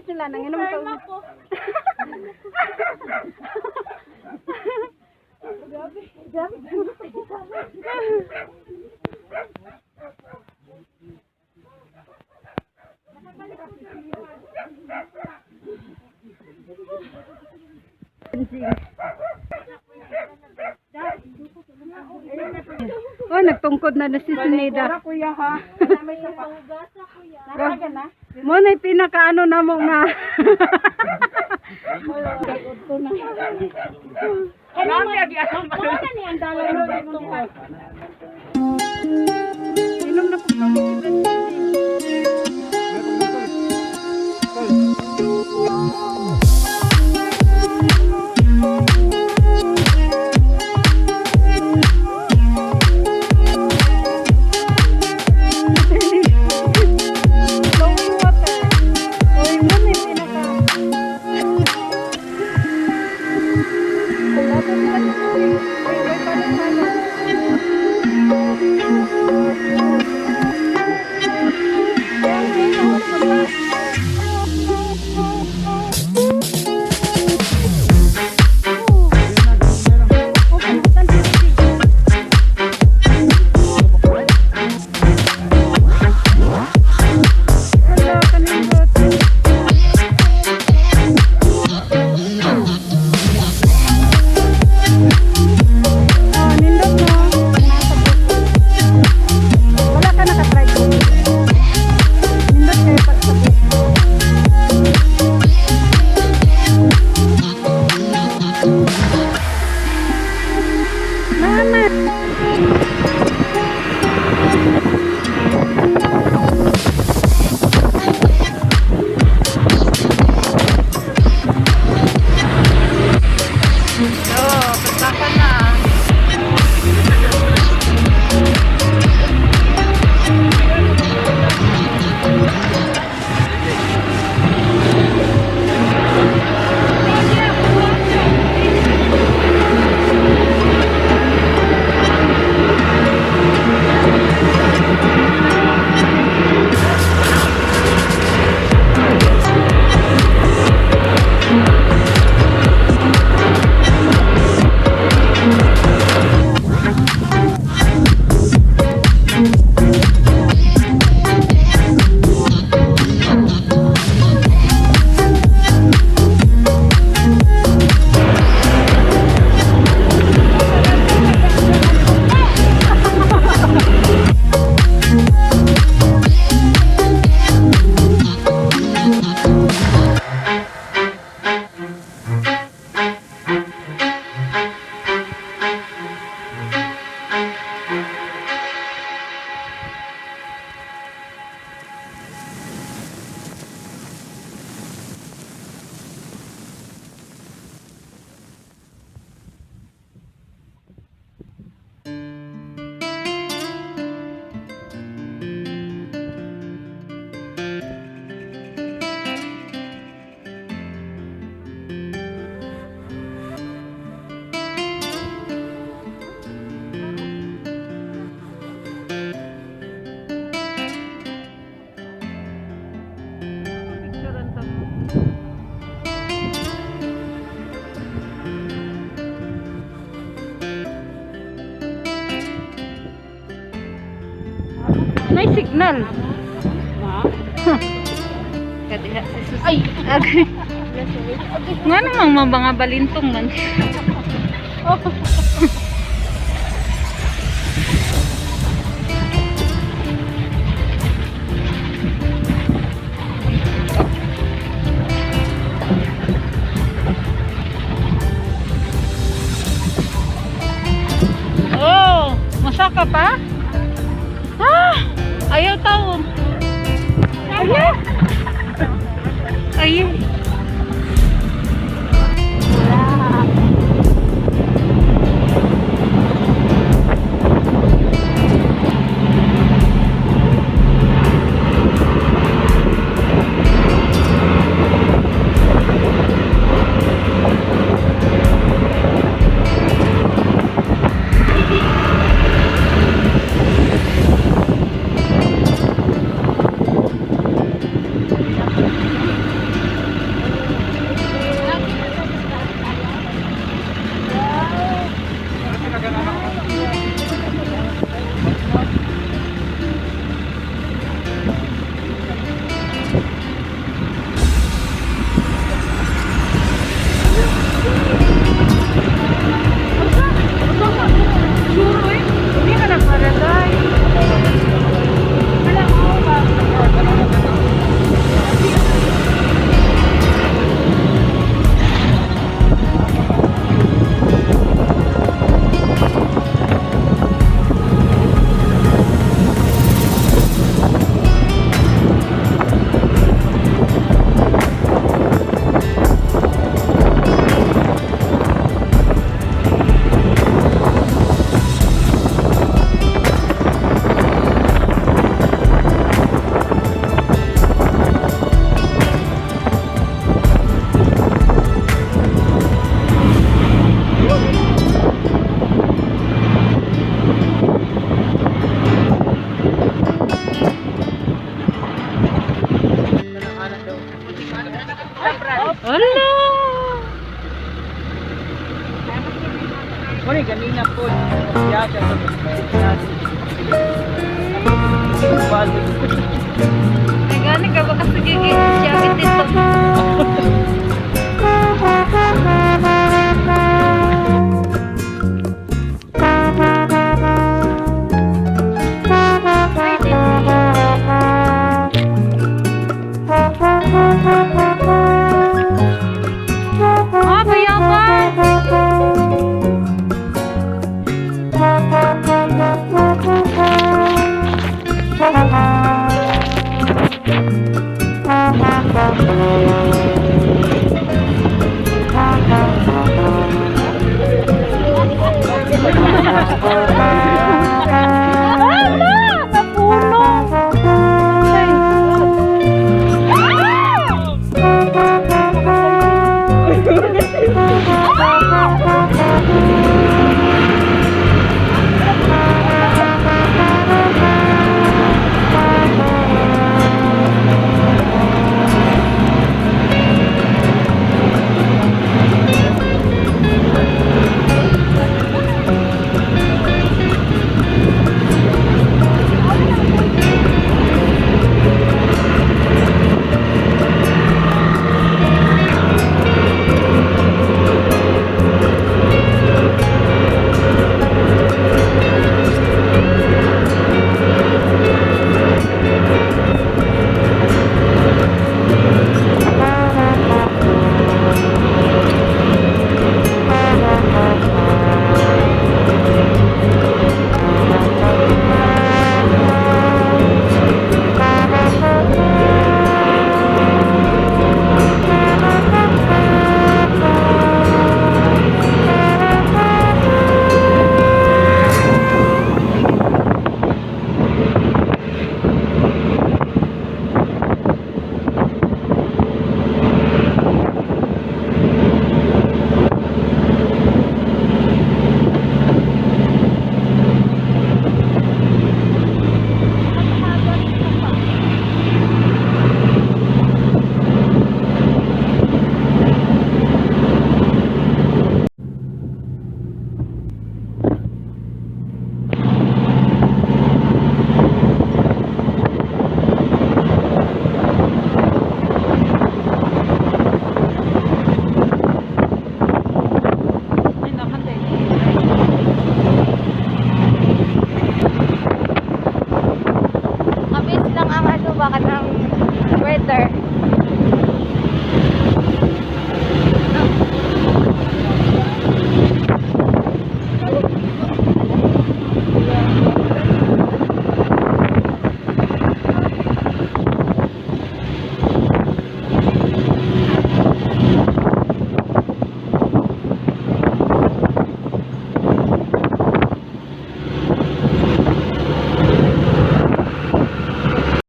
Nila nanginom ka. Ako. Oh, nagtungkod na na si Sinida. Kuya ha. Pahugasa, kuya. Mo na pinakaano na mo nga. Kami agi asam pa. Wala ni ang dala mo dito. Inom na po kami. Flowing water. Uy, mo na yung pinaka. Wala pa sila sa tubig. Ay, ay, parang ano. Kaya, ang pinaka- Oh, palitan si Hala, kanindot. Oh, nindot no. Nasa buko. Wala ka nakatry ko. Nindot kayo pag sa buko. Mama! Oh, pagkakan na. Picturean ta mo. May signal. Kadiha si Sus. Ay, agay. Nga namang mga balintong man. Oh, masaka pa? Ah, ayaw tawon. Ayaw. Ayaw. Muna ganina po. Siya siya sa Ay, gani ka baka sige siya dito.